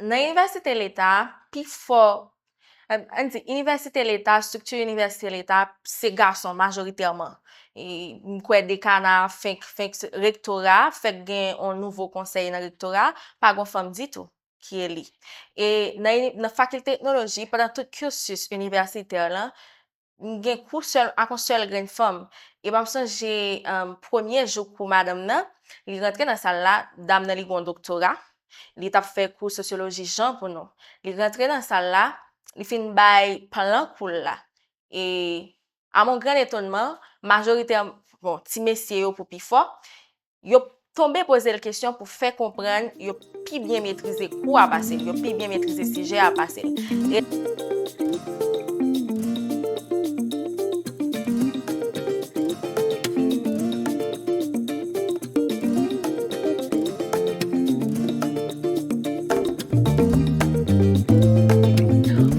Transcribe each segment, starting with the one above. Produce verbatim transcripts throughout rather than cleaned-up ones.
Nan inivèsite leta, pifò, ann di, inivèsite leta, estrikti inivèsite leta, se gason majoritèman. E m kwè dekana fenk, fenk rektora, fèk gen yon nouvo konsèy nan rektora, pa gen fanm ditou ki eli. E nan, nan fakilte etnoloji, pandan tout cursus inivèsitè lan, m gen kou sèl, ak yon sèl grenn fanm. E m ap sonje, um, premye jou kou madanm nan, li rantre nan sal la, dam nan li gen yon doktora, li t ap fè kou sosyoloji jan pou nou. Li rantre nan sal la, li fin bay plan kou l la. E, à mon grand étonnement, majorite, bon, ti mesye yo pou pi fò, yo tonbe poze l kesyon pou fè konprann yo pi byen metrize kou a pase l, yo pi byen metrize sijè a pase l. E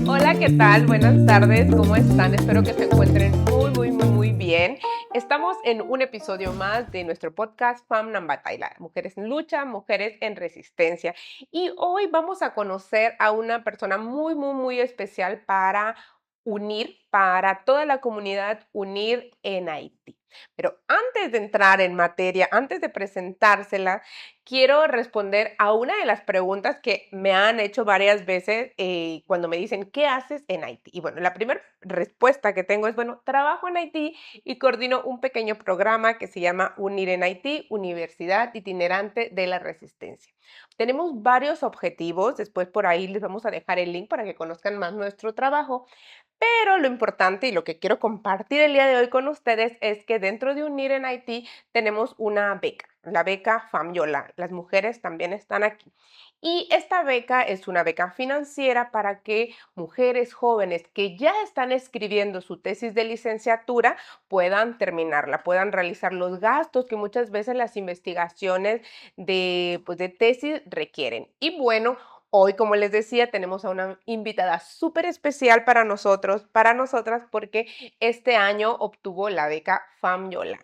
Hola, ¿qué tal? Buenas tardes, ¿cómo están? Espero que se encuentren muy, muy, muy, muy bien. Estamos en un episodio más de nuestro podcast Fanm nan Batay la, Mujeres en Lucha, Mujeres en Resistencia. Y hoy vamos a conocer a una persona muy, muy, muy especial para unir, para toda la comunidad unir en Haití. Pero antes de entrar en materia, antes de presentársela, quiero responder a una de las preguntas que me han hecho varias veces, eh, cuando me dicen, ¿qué haces en Haití? Y bueno, la primera respuesta que tengo es, bueno, trabajo en Haití y coordino un pequeño programa que se llama Unir en Haití, Universidad Itinerante de la Resistencia. Tenemos varios objetivos, después por ahí les vamos a dejar el link para que conozcan más nuestro trabajo, pero lo importante y lo que quiero compartir el día de hoy con ustedes es que dentro de Unir en Haití tenemos una beca, la beca Fanm Yo La. Las mujeres también están aquí. Y esta beca es una beca financiera para que mujeres jóvenes que ya están escribiendo su tesis de licenciatura puedan terminarla, puedan realizar los gastos que muchas veces las investigaciones de, pues, de tesis requieren. Y bueno, hoy, como les decía, tenemos a una invitada súper especial para nosotros, para nosotras, porque este año obtuvo la beca Fanm Yo La.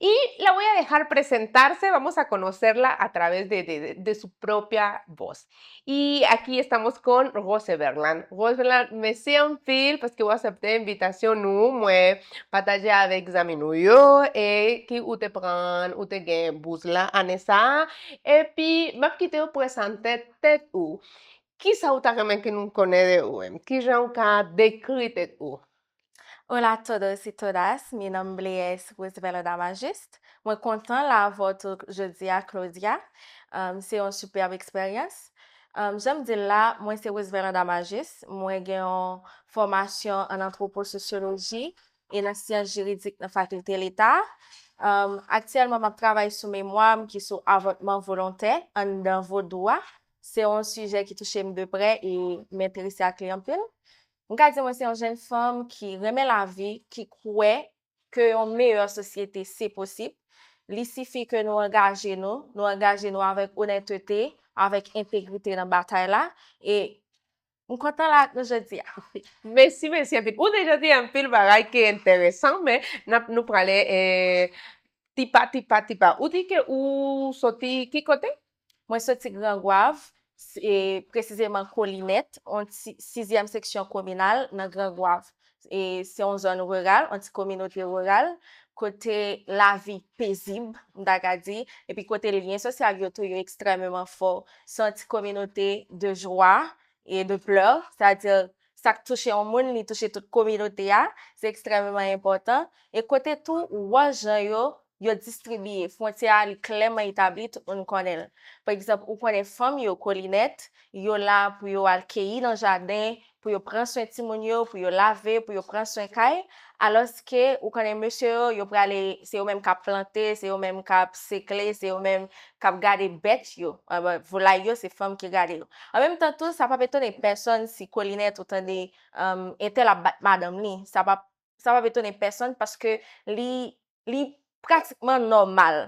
Y la voy a dejar presentarse, vamos a conocerla a través de, de, de su propia voz. Y aquí estamos con Rose Verland. Rose Verland, mèsi anpil paske w aksepte envitasyon nou. Mwen pataje avèk zanmi nou yo, e ki ou te pran, ou te gen bouz la ane sa a. Epi, m ap kite w prezante tèt ou. Kisa ou ta renmen ke nou konnen de ou menm? Kijan ou ka dekri tèt ou? Hola a todos y todas, mi nombre es Roosevelt Damajust. Mwen kontan la avè w jodi a, Claudia. Um, se yon sipèb eksperyans. Um, jan m di l la, mwen se Roosevelt Damajust. Mwen gen yon fòmasyon an antwopososyoloji e nan syans jiridik nan Fakilte Leta. Um, aktyèlman, m ap travay sou memwa m ki sou avòtman volontè anndan vodou a. Se yon sijè ki touche m de prè e m enterese ak li anpil. M ka di mwen se yon jèn fanm ki renmen lavi, ki kwè ke yon meyè sosyete se posib. Li sifi ke nou angaje nou, nou angaje nou avèk onètete, avèk entegrite nan batay la. E m kontan la ak nou jodi a. Mèsi, mèsi anpil. Ou deja di anpil bagay ki enteresan, men n ap, nou prale, eh, tipa, tipa, tipa. Ou di ke ou soti ki kote? Mwen soti Gran Gwav, e presizeman Kolinèt, yon ti, sizyèm seksyon kominal nan Gran Gwav. E se yon zòn riral, yon ti kominote riral, kote lavi pezib, m ta ka di, epi kote lyen sosyal yo tou, yo ekstrèmeman fò. Se yon ti kominote de jwa e de plè, sètadi sa k touche yon moun, li touche tout kominote a, se ekstrèmeman enpòtan. E kote tou, ou wè jan yo, yo distribiye, fwontyè a, li klèman etabli, tout moun konnen l. Pa egzanp, ou konnen fanm yo, Kolinèt, yo la pou yo al keyi nan jaden, pou yo pran swen timoun yo, pou yo lave, pou yo pran swen kay, alòske ou konnen mesye yo, yo prale, se yo menm k ap plante, se yo menm k ap sekle, se yo menm k ap gade bèt yo. Anben, volay yo, se fanm ki gade yo. An menm tan tou, sa p ap etone pèsonn si Kolinèt ou tande, um, entèl ap bat madanm li. Sa p ap, sa p ap etone pèsonn paske li, li pratikman nòmal.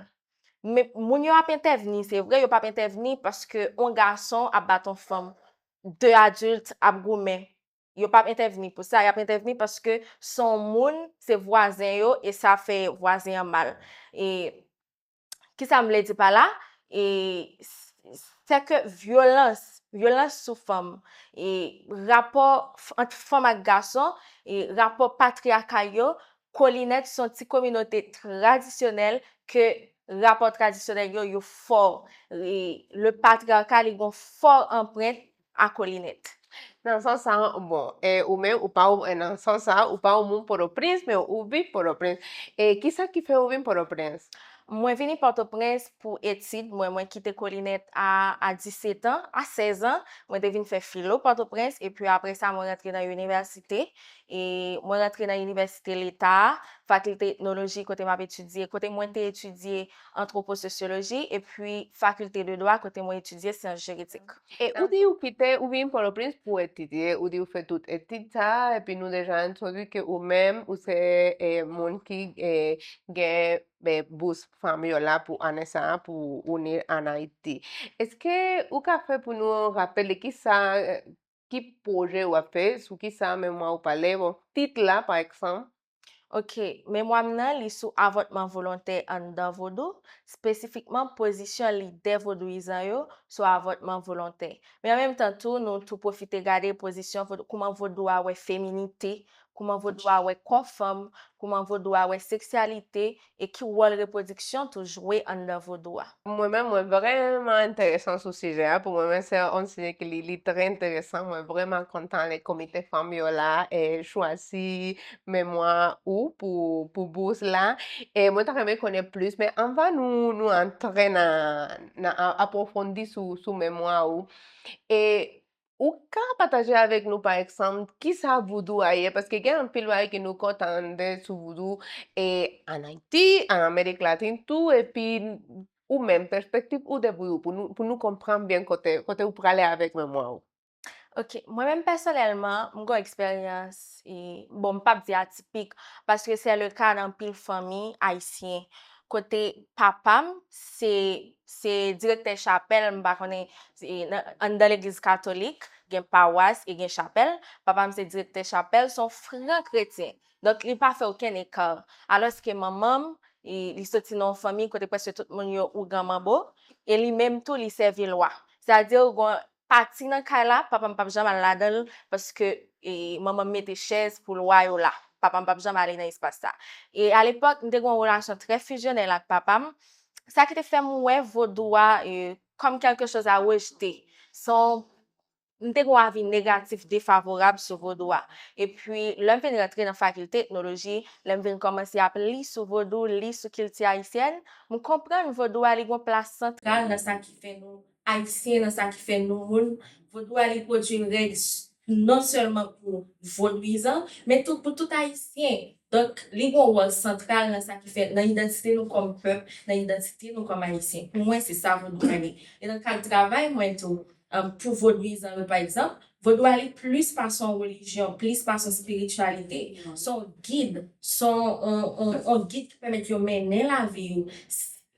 Men moun yo ap entèvni, se vre, yo p ap entèvni paske yon gason ap bat yon fanm. De adilt ap goumen. Yo p ap entèvni pou sa, y ap entèvni paske se yon moun, se vwazen yo, e sa fè vwazen an mal. E kisa m vle di pa la? E, s-, sèke vyolans vyolans sou fanm, e rapò f- ant fanm ak gason, e rapò patriyakal yo, Kolinèt se yon ti kominote tradisyonèl ke rapò tradisyonèl yo, yo fò. E le patriyaka, li gon fò anprent a Kolinèt. Nan sans sa, bon, e, ou menm, ou pa, ou, nan sans sa, ou pa yon moun Pòtoprens, men ou viv Pòtoprens. E kisa ki fè ou vin Pòtoprens? Mwen vini Pòtoprens pou etid mwen. Mwen kite Kolinèt a, a disèt an, a sèz an. Mwen te vin fè filo Pòtoprens, epi apre sa, mwen rantre nan inivèsite. E mwen rantre nan inivèsite leta a, fakilte etnoloji, kote m ap etidye, kote mwen te etidye antwopososyoloji, epi fakilte de dwa, kote mwen etidye syans jiridik. E ou di ou kite, ou vin Pòtoprens pou etidye, ou di ou fè tout etid sa, epi nou deja entwodui ke ou menm, ou se, e, moun ki, e, gen, e, bous fanm yo la pou ane sa a, pou ou ni ann Ayiti. Èske ou ka fè pou nou rapele kisa, e, ki pwojè w ap fè, sou kisa memwa ou pale, bon, tit la, pa egzanp? Ok, memwa m nan, li sou avòtman volontè anndan vodou, espesifikman pozisyon lidè vodouyizan yo sou avòtman volontè. Men an menm tan tou, nou tou pwofite gade pozisyon vodou, kouman vodou a wè feminite, kouman vodou a wè kò fanm, kouman vodou a wè seksyalite, e ki wòl repwodiksyon tou jwe anndan vodou a. Mwen menm, mwen vrèman enterese sou sijè a. Pou mwen menm, se yon sijè ki li, li trè enteresan. Mwen vrèman kontan lè komite fanm yo la, e, chwazi memwa ou pou, pou bous la. E mwen ta renmen konnen plis, men anvan nou, nou antre nan, nan a- apwofondi sou, sou memwa ou, e ou ka pataje avèk nou, pa egzanp, kisa vodou a ye? Paske gen anpil bagay ke nou konn tande sou vodou, e ann Ayiti, ann Amerik Latin tou, epi ou menm, pèspektiv ou de vodou, pou nou, pou nou konprann byen kote, kote ou prale avèk memwa ou. Ok, mwen menm pèsonèlman, m gon eksperyans, e, bon, m p ap di atipik, paske se le ka nan anpil fanmi ayisyen, kote papa m se, se direktè chapèl, m pa konnen, e, nan- anndan legliz katolik, gen pawas e gen chapèl. Papa m se direktè chapèl, se yon fran kretyen. Donk, li pa fè okenn eka. Alòske manman m, e, li soti nan yon fanmi kote prèske tout moun yo ougan manbo, e li menm tou, li sèvi lwa. Sètadi, gon pati nan kay la, papa m p ap janm al ladan l, paske, e, manman m mete chèz pou lwa yo la. Papa m p ap janm ale nan espas sa. E alepòk, m te gen yon relasyon trè fizyonèl ak papa m. Sa ki te fè m wè vodou a, e, kòm quelque chose à rejeter. Se yon- m te gen yon avi negatif, defavorab sou vodou a. Epi, lè m vin rantre nan fakilte etnoloji, lè m vin kòmanse ap li sou vodou, li sou kilti ayisyèn, m konprann vodou a, li gen yon plas santral nan sa ki fè nou ayisyen, nan sa ki fè nou moun. Vodou a, li pwodui règ s- non sèlman pou vodouyizan, men tou pou tout ayisyen. Donk, li gen yon wòl santral nan sa ki fè, nan idantite nou kòm pèp, nan idantite nou kòm ayisyen. Pou mwen, se sa vodou a ye. E nan kad travay mwen tou, um, pou vodouyizan yo, pa egzanp, vodou a li plis pase yon relijyon, plis pase yon espirityalite. Se yon gid, se yon, yon, yon, yon gid ki pèmèt yo mennen lavi yo.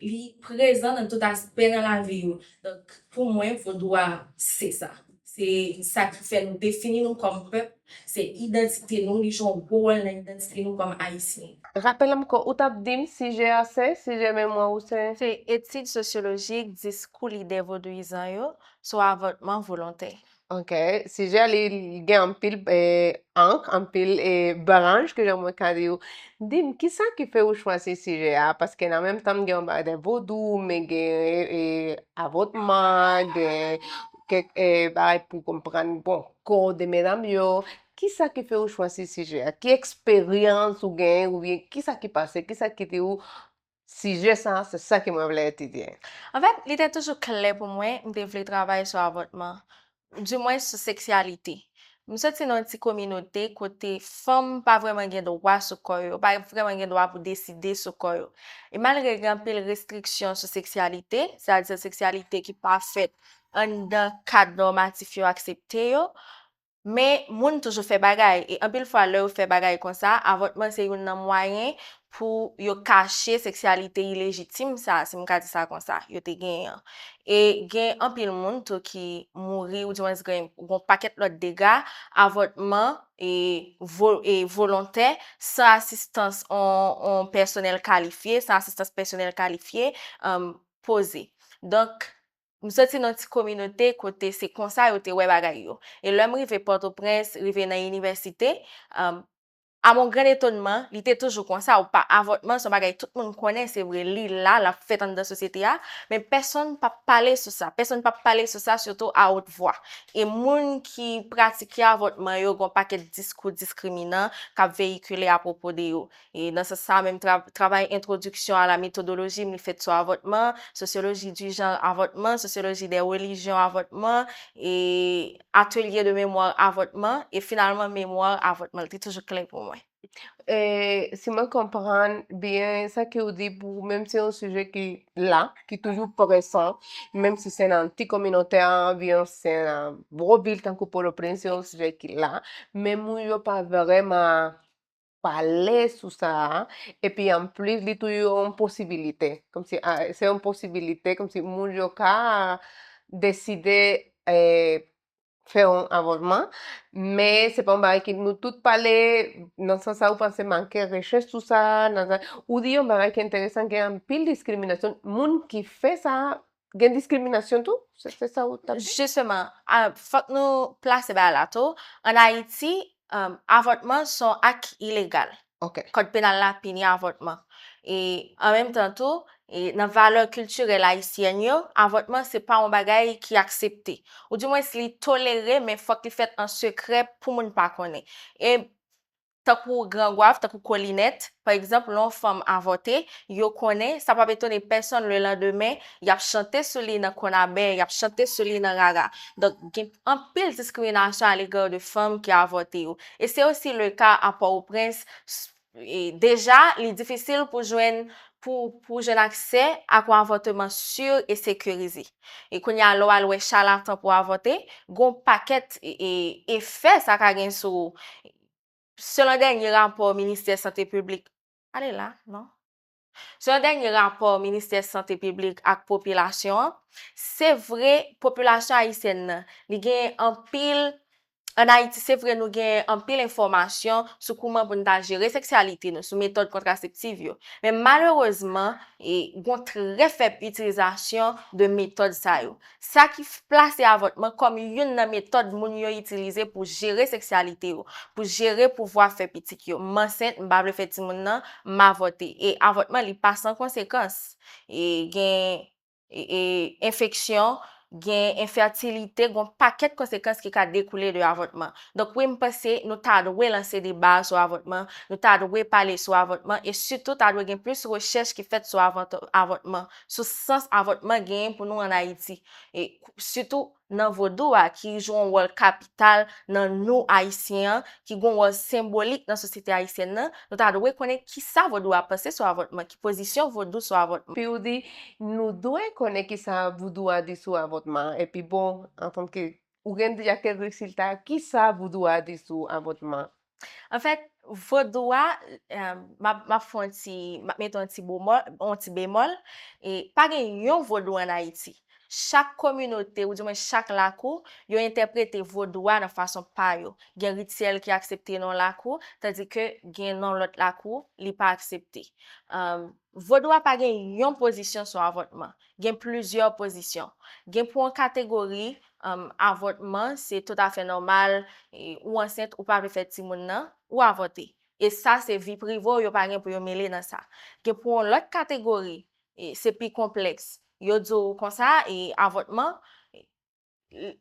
Li prezan nan tout aspè nan lavi yo. Donk, pou mwen, vodou a, se sa. Se sa ki fè nou defini nou kòm pèp. Se idantite nou, li jwe yon gwo wòl nan idantite nou kòm ayisyen. Rapele m ankò, ou t ap di m sijè a se, sijè memwa ou se? Se etid sosyolojik diskou lidè vodouyizan yo sou avòtman volontè. Ok, sijè a li gen anpil, e, ang, anpil, e, branch, ke jan mwen ka di w. Di m, kisa ki fè ou chwazi sijè a? Paske nan menm tan, m gen yon bagay de vodou, men gen, e, avòtman, gen kèk, e, bagay pou konprann, bon, kò de medam yo. Kisa ki fè ou chwazi sijè a? Ki eksperyans ou gen, oubyen kisa ki pase, kisa ki di w, sijè sa, se sa ke mwen vle etidye? Anfèt, li te toujou klè pou mwen, m te vle travay sou avòtman, dimwen sou seksyalite. M soti nan yon ti kominote kote fanm pa vrèman gen dwa sou kò yo, pa vrèman gen dwa pou deside sou kò yo. E malgre gen anpil restriksyon sou seksyalite, sètadi seksyalite ki pa fèt anndan kad nòmatif yo aksepte yo, men moun toujou fè bagay. E anpil fwa, lè yo fè bagay konsa, avòtman se youn nan mwayen pou yo kache seksyalite ilejitim sa, si m ka di sa konsa, yo te genyen an. E gen anpil moun tou ki mouri, oudimwens gen yon pakèt lòt dega, avòtman e, vo, e volontè, san asistans yon, yon pèsonèl kalifye, san asistans pèsonèl kalifye, um, poze. Donk, m soti nan ti kominote kote se konsa yo te wè bagay yo. E lè m rive Pòtoprens, rive nan inivèsite, um, à mon grand étonnement, li te toujou konsa, ou pa, avòtman se yon bagay tout moun konnen, se vre, li la, l ap fèt anndan sosyete a, men pèsonn p ap pale sou sa, pèsonn p ap pale sou sa, sitou à haute voix. E moun ki pratike avòtman yo, gen yon pakèt diskou diskriminan k ap veyikile apwopo de yo. E nan sans sa, menm tra-, travay entwodiksyon a la metodoloji m li fèt sou avòtman, sosyoloji di jan avòtman, sosyoloji de relijyon avòtman, e atelye de memwa avòtman, e finalman memwa avòtman. Li te toujou klè pou mwen. E si mwen konprann byen sa ke w di pou menm se yon sijè ki la, ki toujou presan, menm si se nan ti kominote a, oubyen se nan gwo vil tankou Pòtoprens, se yon sijè ki la, men moun yo pa vrèman pale sou sa a, epi anplis li tou yon posibilite, kòmsi, a, se yon posibilite, kòmsi moun yo ka deside, e, fè yon avòtman, men se pa yon bagay ke nou tout pale, nan sans sa, ou panse manke rechèch sou sa, nan sa, ou di yon bagay ki enteresan, gen anpil diskriminasyon, moun ki fè sa, gen diskriminasyon tou, se, se sa ou t ap di? Jisteman, a, fòk nou plase bagay la tou. Ann Ayiti, um, avòtman se yon ak ilegal. Ok. Kòd penal la pini avòtman. E an menm tan tou, e nan valè kiltirèl ayisyèn yo, avòtman se pa yon bagay ki aksepte. Ou dimwens li tolere, men fòk li fèt an sekrè pou moun pa konnen. E tankou Grangwav, tankou Kolinèt, pa egzanp, lè yon fanm avòte, yo konnen, sa p ap etone pèsonn, lelandemen, y ap chante sou li nan konabè, y ap chante sou li nan rara. Donk, gen anpil diskriminasyon alega de fanm ki avòte yo. E se osi le ka a Pòtoprens, s-, e deja, li difisil pou jwenn, pou, pou jwenn aksè ak yon avòtman si e sekirize. E kounye a, lè w al wè chalatan pou avòte, gen yon pakèt, e, e, efè sa ka gen sou ou. Selon dènye rapò Ministè Sante Piblik, ale la, non. Selon dènye rapò Ministè Sante Piblik ak Popilasyon an, se vre, popilasyon ayisyèn nan, li gen anpil, ann Ayiti, se vre, nou gen anpil enfòmasyon sou kouman pou n ta jere seksyalite nou, sou metòd kontraseptif yo. Men malerezman, e, gen yon trè fèb itilizasyon de metòd sa yo. Sa ki f-, plase avòtman kòm youn nan metòd moun yo itilize pou jere seksyalite yo, pou jere pouvwa fè pitit yo. M ansent, m pa vle fè timoun nan, m avòte. E avòtman, li pa san konsekans. E gen, e, e, enfeksyon, gen enfètilite, gen yon pakèt konsekans ki ka dekoule de avòtman. Donk, wi, m panse nou ta dwe lanse deba sou avòtman, nou ta dwe pale sou avòtman, e sitou ta dwe gen plis rechèch ki fèt sou avòt-, avòtman, sou sans avòtman genyen pou nou ann Ayiti. E sitou nan vodou a, ki jwe yon wòl kapital nan nou ayisyen an, ki gen yon wòl senbolik nan sosyete ayisyèn nan, nou ta dwe konnen kisa vodou a panse sou avòtman, ki pozisyon vodou sou avòtman. Epi ou di, nou dwe konnen kisa vodou a di sou avòtman. Epi bon, antanke ou gen deja kèk rezilta, kisa vodou a di sou avòtman? Anfèt, vodou a, e, m ap, m ap fè yon ti, m ap mete yon ti bemòl, yon ti bemòl, e pa gen yon vodou ann Ayiti. Chak kominote, oudimwen chak lakou, yo entèprete vodou a nan fason pa yo. Gen rityèl ki aksepte nan yon lakou, tandike gen nan lòt lakou, li pa aksepte. Um, vodou a pa gen yon pozisyon sou avòtman. Gen plizyè pozisyon. Gen pou yon kategori, um, avòtman, se toutafè nòmal, e, ou ansent, ou pa vle fè timoun nan, ou avòte. E sa, se vi prive w, yo pa gen pou yo mele nan sa. Gen pou yon lòt kategori, e, se pi konplèks. Yo di w konsa, e, avòtman, e, l-,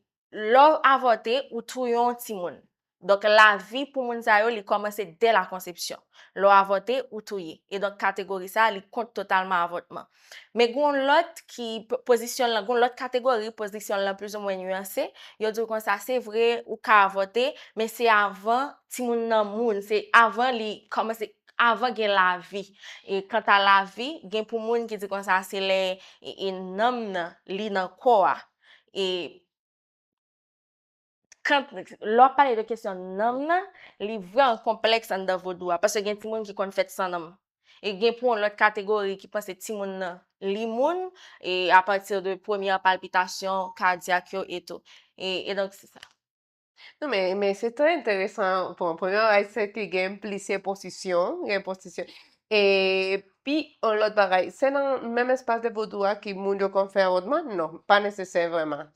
lè w avòte, ou touye yon timoun. Donk, lavi pou moun sa yo, li kòmanse dè la konsepsyon. Lè w avòte, ou touye. E donk, kategori sa a, li kont totalman avòtman. Men gen yon lòt ki, p-, pozisyon l lan, gen yon lòt kategori, pozisyon l lan plizoumwen nyanse. Yo di w konsa, se vre, ou ka avòte, men se avan timoun nan moun, se avan li kòmanse, avan gen lavi. E kanta lavi, gen pou moun ki di konsa, se lè, e, e, nanm nan, li nan kò a. E kan, lè w ap pale de kesyon nanm nan, li vrèman konplèks anndan vodou a, paske gen timoun ki konn fèt san nanm. E gen pou yon lòt kategori ki panse timoun nan, li moun, e apati de premyè palpitasyon kadyak yo e tou. E, e donk, se sa. Non, men, men se trè enteresan. Bon, premye bagay, se ke gen plizyè pozisyon, gen pozisyon. Epi, yon lòt bagay, se nan menm espas de vodou a ki moun yo konn fè avortman? Non, pa nesesè vrèman.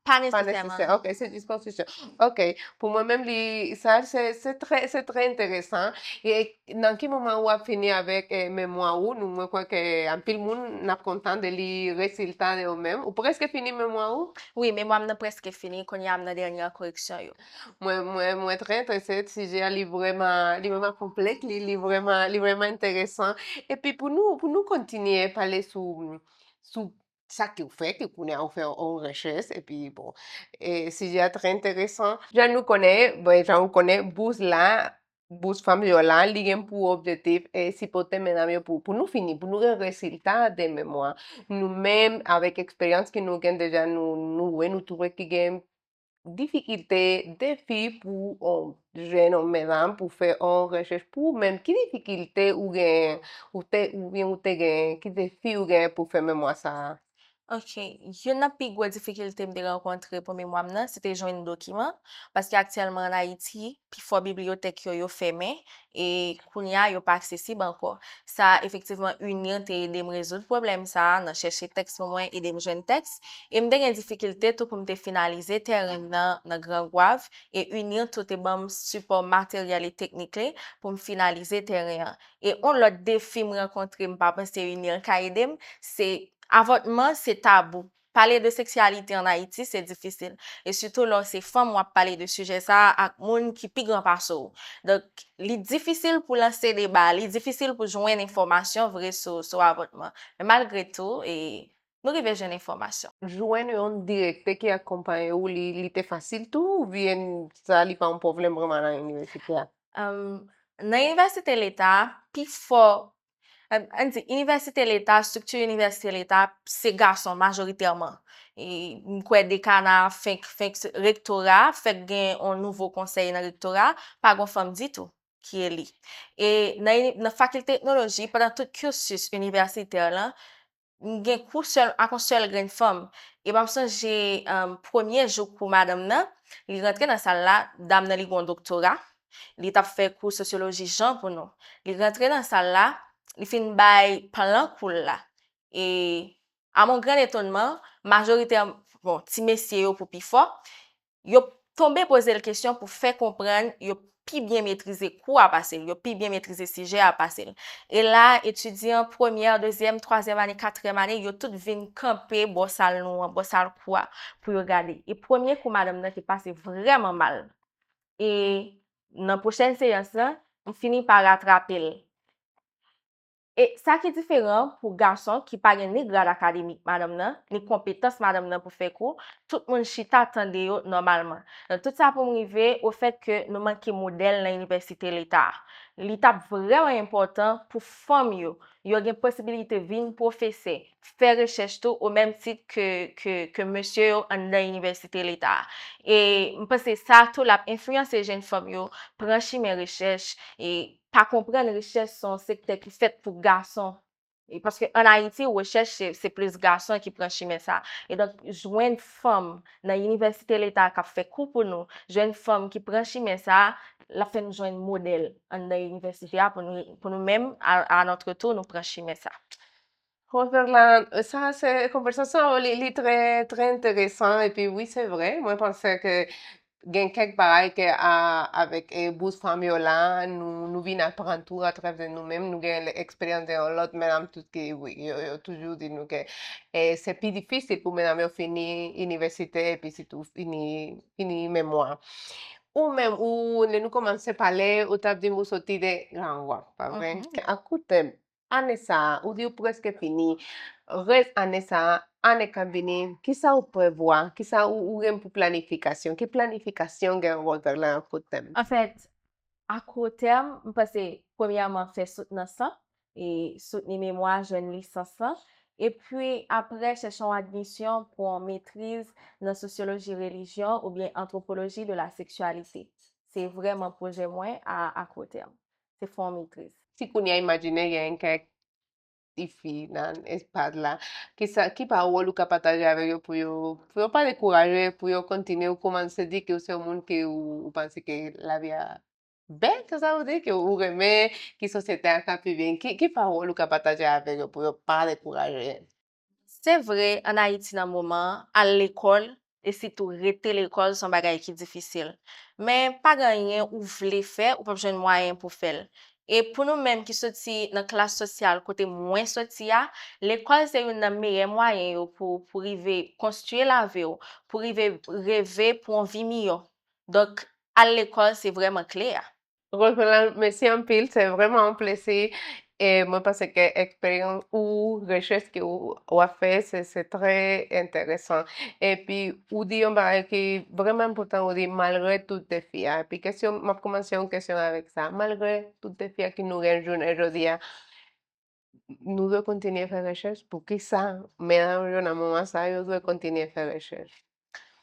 Pa Pa nesesè. nesesèman. Ok, se jis konstriksyon. Ok, pou mwen menm, li, sa, se se trè, se trè enteresan. E nan ki moman w ap fini avèk eh, memwa ou? Nou, mwen kwè ke anpil moun n ap kontan de li rezilta yo menm. Ou prèske fini memwa ou? Wi, memwa m nan prèske fini, kounye a m nan dènye koreksyon yo. Mwen, mwen, mwen trè enterese, sijè a, li vrèman, li vrèman konplèks, li, li vrèman, li vrèman enteresan. Epi pou nou, pou nou kontinye pale sou, sou sa ke w fè, ke kounye a ou fè yon rechèch, epi bon, e, sijè a trè enteresan. Jan nou konnen, bon, jan ou konnen, bous la, bous fanm yo la, li gen pou objektif e sipòte medam yo pou, pou nou fini, pou nou gen rezilta de memwa. Nou menm, avèk eksperyans ke nou gen deja, nou, nou wè, nou twouve ki gen difikilte, defi pou yon jèn, yon medam, pou fè yon rechèch pou ou menm. Ki difikilte ou gen, ou te, oubyen ou te gen, ki defi ou gen pou fè memwa sa a? Ok, youn nan pi gwo difikilte m te rankontre pou memwa m nan, se te jwenn dokiman, paske aktyèlman ann Ayiti, pifò bibliyotèk yo, yo fèmen, e kounye a, yo pa aksesib ankò. Sa, efektivman, UNIR te ede m rezoud pwoblèm sa a, nan chèche tèks pou mwen, ede m jwenn tèks, e m te gen difikilte tou pou m te finalize tèren m nan, nan Gran Gwav, e UNIR tou te ban m sipò materyèl e teknik li pou m finalize tèren an. E yon lòt defi m rankontre, m pa panse UNIR ka ede m, se avòtman, se tabou. Pale de seksyalite ann Ayiti, se difisil. E sitou lè w se fanm, w ap pale de sijè sa a ak moun ki pi gran pase w. Donk, li difisil pou lanse deba, li difisil pou jwenn enfòmasyon vre sou, sou avòtman. Men malgre tou, e, nou rive jwenn enfòmasyon. Jwenn yon direktè ki akonpaye w, li, li te fasil tou, oubyen sa, li pa yon pwoblèm vrèman nan inivèsite a? Um, nan inivèsite leta, pifò, um, ann di, inivèsite leta, estrikti inivèsite leta, se gason majoritèman. E m kwè dekana fenk, fenk rektora, fèk gen yon nouvo konsèy nan rektora, pa gen fanm ditou ki eli. E nan, ini- nan fakilte etnoloji, pandan tout cursus inivèsitè lan, m gen kou sèl, ak yon sèl grenn fanm. E m ap sonje um, premye jou kou madanm nan, li rantre nan sal la, dam nan li gen yon doktora, li t ap fè kou sosyoloji jan pou nou. Li rantre nan sal la, li fin bay plan kou l la. E, à mon grand étonnement, majorite, bon, ti mesye yo pou pi fò, yo tonbe poze l kesyon pou fè konprann yo pi byen metrize kou a pase l, yo pi byen metrize sijè a pase l. E la, etidyan premyè, dezyèm, twazyèm ane, katriyèm ane, yo tout vin kanpe bò sal nou an, bò sal kou a, pou yo gade. E premye kou madanm nan te pase vrèman mal. E nan pwochèn seyans lan, m fini pa ratrape l. E sa ki diferan pou gason ki pa gen ni grad akademik madanm nan, ni konpetans madanm nan pou fè kou, tout moun chita tande yo nòmalman. Donk, tout sa pou m rive ofèt ke nou manke modèl nan inivèsite leta a. Li t ap vrèman enpòtan pou fanm yo, yo gen posibilite vin pwofesè, fè rechèch tou, o menm tit ke, ke, ke mesye yo anndan inivèsite leta a. E m panse sa tou l ap enfliyanse jèn fanm yo pran chimen rechèch, e pa konprann rechèch se yon sektè ki fèt pou gason. E paske ann Ayiti, rechèch se, se plis gason ki pran chimen sa. E donk, jwenn fanm nan inivèsite leta k ap fè kou pou nou, jwenn fanm ki pran chimen sa, l ap fè nou jwenn modèl anndan inivèsite a pou nou, pou nou menm, à, à notre tour, nou pran chimen sa. Roverland, sa se konvèsasyon, li, li trè, trè enteresan, epi wi, se vre, mwen panse ke gen kèk bagay ke a, avèk eh, bous fanm yo la, nou, nou vin aprann tou atravè nou menm, nou gen eksperyans de yon lòt medam tout ki, wi, yo, yo toujou di nou ke eh, se pi difisil pou medam yo fini inivèsite, epi sitou fini, fini memwa. Ou menm, ou, lè nou kòmanse pale, ou t ap di m ou soti de Gran Gwav, pa vre? Akoute m, ane sa a, ou di ou prèske fini, rès ane sa a, ane k ap vini, kisa ou prevwa, kisa ou, ou gen pou planifikasyon, ki planifikasyon gen Roverland a kou tèm? Anfèt, a kou tèm, m panse, premyèman, fè soutnans lan, e soutni memwa, jwenn lisans lan, epi apre, chèche yon admisyon pou yon metriz nan sosyoloji relijyon oubyen antwopoloji de la seksyalite. Se vrèman pwojè mwen a, a kou tèm. Se fè yon metriz. Si kounye a imajine gen kèk tifi nan espas la, kisa, ki pawòl ou ka pataje avèk yo pou yo, pou yo pa dekouraje, pou yo kontinye, ou kòmanse di ke ou se yon moun ke ou, ou panse ke lavi a Bèl, sa sa vle di ke ou renmen, ki sosyete a ka pi byen, ki, ki pawòl ou ka pataje avèk yo pou yo pa dekouraje? Se vre, ann Ayiti nan moman an, al lekòl, e sitou rete lekòl, se yon bagay ki difisil. Men pa gen anyen ou vle fè, ou p ap jwenn mwayen pou fè l. E pou nou menm ki soti nan klas sosyal kote mwen soti a, lekòl se youn nan meyè mwayen yo pou, pou rive konstwi lavi w, pou rive reve pou yon vi miyò. Donk, al lekòl se vrèman kle a. Roseland, mèsi anpil, se vrèman yon plezi. E mwen panse ke eksperyans ou, rechèch ke ou, w ap fè, se, se trè enteresan. Epi, ou di yon bagay ki vrèman enpòtan, ou di, malgre tout defi a. Epi, kesyon, m ap kòmanse yon kesyon avèk sa. Malgre tout defi a ki nou gen jounen jodi a, nou dwe kontinye fè rechèch? Poukisa medam yo nan moman sa yo dwe kontinye fè rechèch?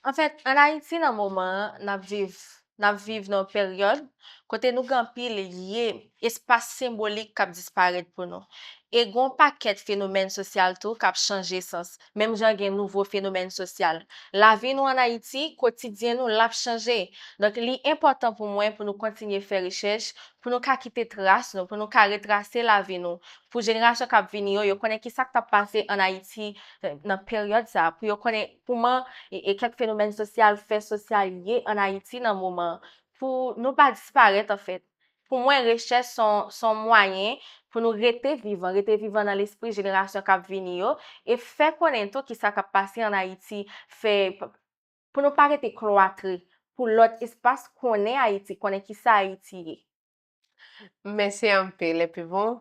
Anfèt, ann Ayiti nan moman an, n ap viv, n ap viv nan yon peryòd kote nou gen anpil lye, espas senbolik k ap disparèt pou nou. E gen yon pakèt fenomèn sosyal tou k ap chanje sans, menm jan gen nouvo fenomèn sosyal. Lavi nou ann Ayiti, kotidyen nou, l ap chanje. Donk, li enpòtan pou mwen pou nou kontinye fè rechèch, pou nou ka kite tras nou, pou nou ka retrase lavi nou, pou jenerasyon k ap vini yo, yo konnen ki sa k t ap pase ann Ayiti, eh, nan peryòd sa a, pou yo konnen kòman e, e kèk fenomèn sosyal, fè sosyal ye ann Ayiti nan moman an, pou nou pa disparèt, anfèt. Pou mwen, rechèch se yon, se yon mwayen pou nou rete vivan, rete vivan nan lespri jenerasyon k ap vini yo, e fè konnen tou ki sa k ap pase ann Ayiti, fè, pou nou pa rete klwatre, pou lòt espas konnen Ayiti, konnen ki sa Ayiti ye. Mèsi anpil. Epi bon,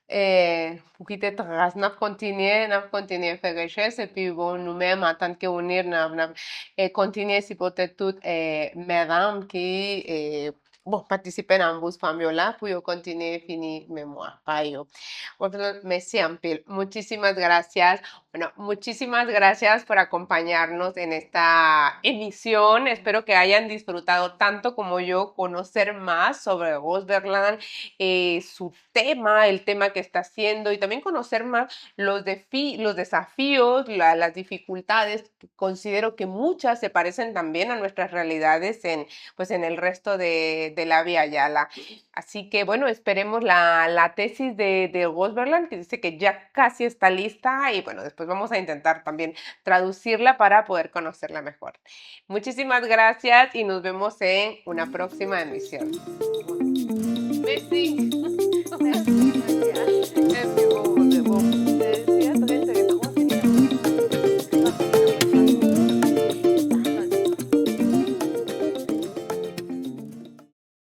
eh, pou kite tras, n ap kontinye, n ap kontinye fè rechèch. Epi bon, nou menm, antanke UNIR, n ap, n ap, eh, kontinye sipòte tout, eh, medam ki, eh, bon, patisipe nan bous fanm yo la pou yo kontinye fini memwa pa yo. Bon, mèsi anpil. Muchísimas gracias. Bueno, muchísimas gracias por acompañarnos en esta emisión. Espero que hayan disfrutado tanto como yo conocer más sobre Roseberland, eh, su tema, el tema que está haciendo y también conocer más los defi-, los desafíos, la, las dificultades. Considero que muchas se parecen también a nuestras realidades en, pues, en el resto de, de la Via Yala. Así que, bueno, esperemos la, la tesis de, de Roseberland, que dice que ya casi está lista, y bueno, después vamos a intentar también traducirla para poder conocerla mejor. Muchísimas gracias y nos vemos en una próxima emisión. Mèsi.